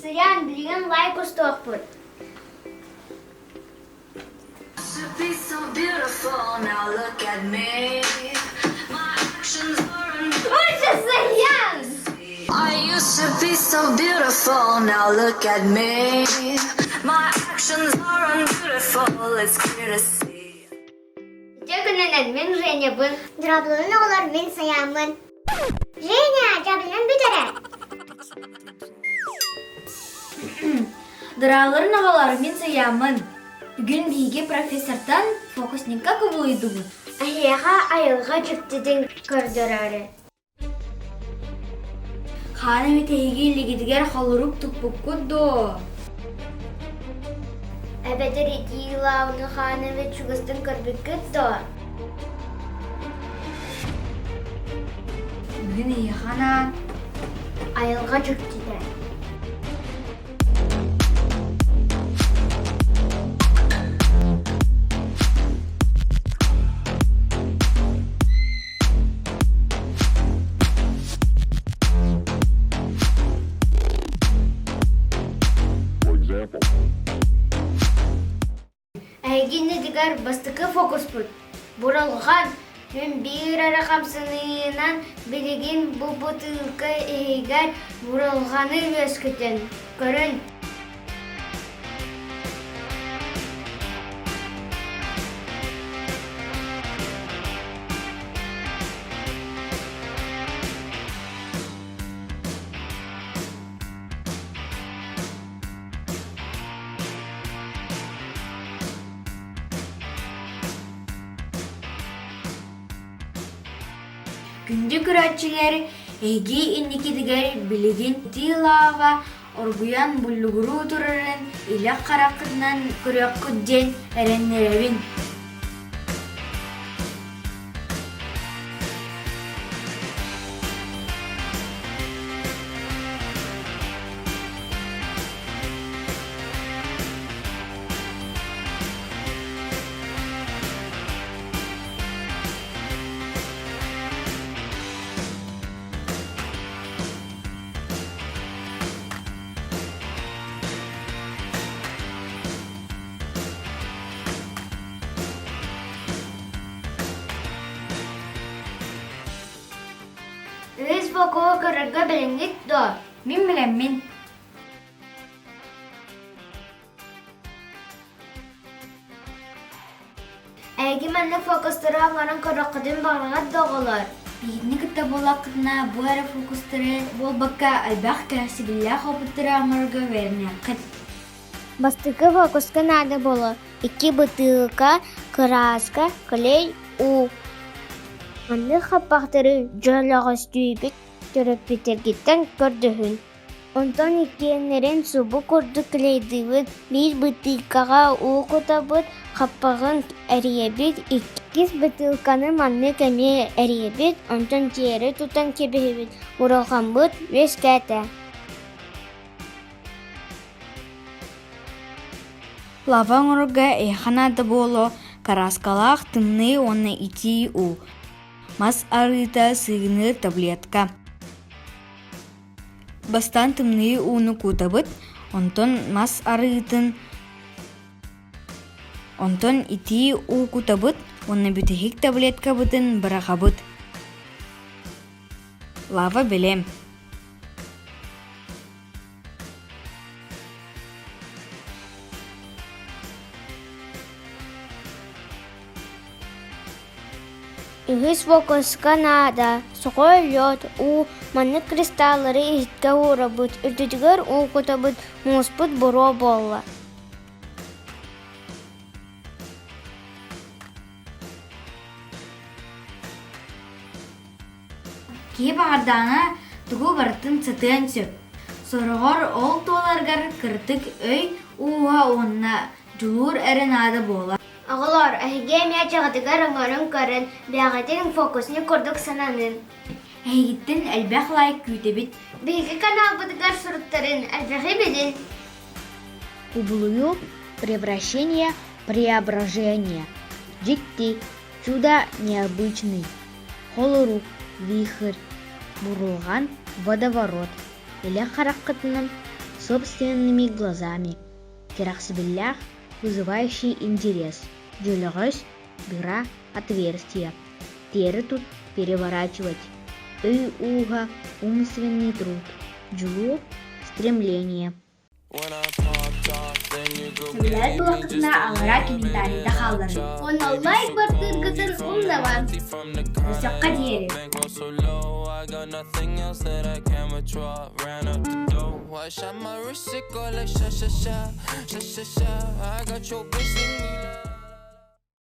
Сыйаан, билигин лайк устуохпут. Сыйаан! I used to be so beautiful, now look at me. My actions are unbeautiful, it's clear to see. Үтүө күнүнэн мин Женябын. Дьаблылын оҕолор мин Саяаммын. Женя, дьаблынан бүтэрэ. Дырааларын оҕолор мин Саяаммын. Бүгүн биһиги профессортан фокусникка кубулуйдубут. Эһиэхэ айылҕа дьиктитин көрдөрөөрү. Хаан эмит эһиги илигитигэр холорук туппуккут дуо? Эбэтэр итии лаауны хаан эмит чугастан көрбүккүт дуо? Бүгүн эйиэхэ анаан Айылҕа дьиктитэ. Эһиги иннитигэр бастакы фокуспут буралҕан мин биир эрэ хамсаныынан билигин бу бытыылка иһигэр буралҕаны үөскэтэн көрүн. Күндү көрөөччүлэр, эһиги инникитигэр билигин итии лаава оргуйан буллугуруу турарын илэ хараххытынан көрүөххүт диэн эрэннэрэбин. Үһүс бокуо көрөргө билиҥҥит дуо? Мин билэммин. Эһиги маннык фокустары оҥорон көрүөххүтүн баҕараҕыт да оҕолор? Биһигини кытта буоллаххытына бу эрэ фокустары буолбакка элбэх кэрэхсэбиллээх опыттары оҥорорго үөрэниэххит. Бастакы фокуска наада буолуо икки бытыылка, кырааска, клей, уу. Маннык хаппахтары дьөлөҕөстүүбүт төрөппүттэргиттэн көрдөһүн. Онтон иккиэннэрин субу курдук клейдыыбыт, биир бытыылкаҕа уу кутабыт, хаппаҕын эрийэбит, иккис бытыылканы маннык эмиэ эрийэбит, онтон тиэрэ тутан кэбиһэбит, уралҕаммыт үөскээтэ. Лава оҥорорго эйиэхэ наада буолуо кырааскалаах тымныы уонна итии уу, мас арыыта сыыгыныыр таблетка. Бастаан тымныы ууну куутабыт, онтон мас арыытын, онтон итии уу кутабыт уонна бүтэһик таблеткабытын быраҕабыт. Лава бэлэм. Үһүс фокуска наада сухой лед, уу, маннык кристаллары иһиккэ уурабыт, үрдүтүгэр уу кутабыт, мууспут буруо буолла. Киһи баҕардаҕына тугу барытын сатыан сөп. Сороҕор ол туоларыгар кырдьык өй ууһа уонна дьулуур эрэ наада буолар. Оҕолор, эһиги эмиэ дьаҕытыгар оҥорон көрөн, бэйэҕитин фокусник курдук сананын. Эһигиттэн элбэх лайк күүтэбит. Биһиги каналбытыгар суруктарын элбэҕи билин. Кубулуйуу, превращение, преображение. Дьикти, чудо необычный. Холорук, вихрь, бурулҕан, водоворот. Илэ хараххытынан. Собственными глазами. Кэрэхсэбиллээх, вызывающий интерес. Дьөлөҕөс, дыра, отверстие. Тиэрэ тут переворачивать. Өй ууһа, умственный труд. Дьулуур, стремление. Сөбүлээбит буоллаххытына аллараа комментарийда хаалларыҥ. Уонна лайк баттыыргытын умнамаҥ. Өсөххө диэри.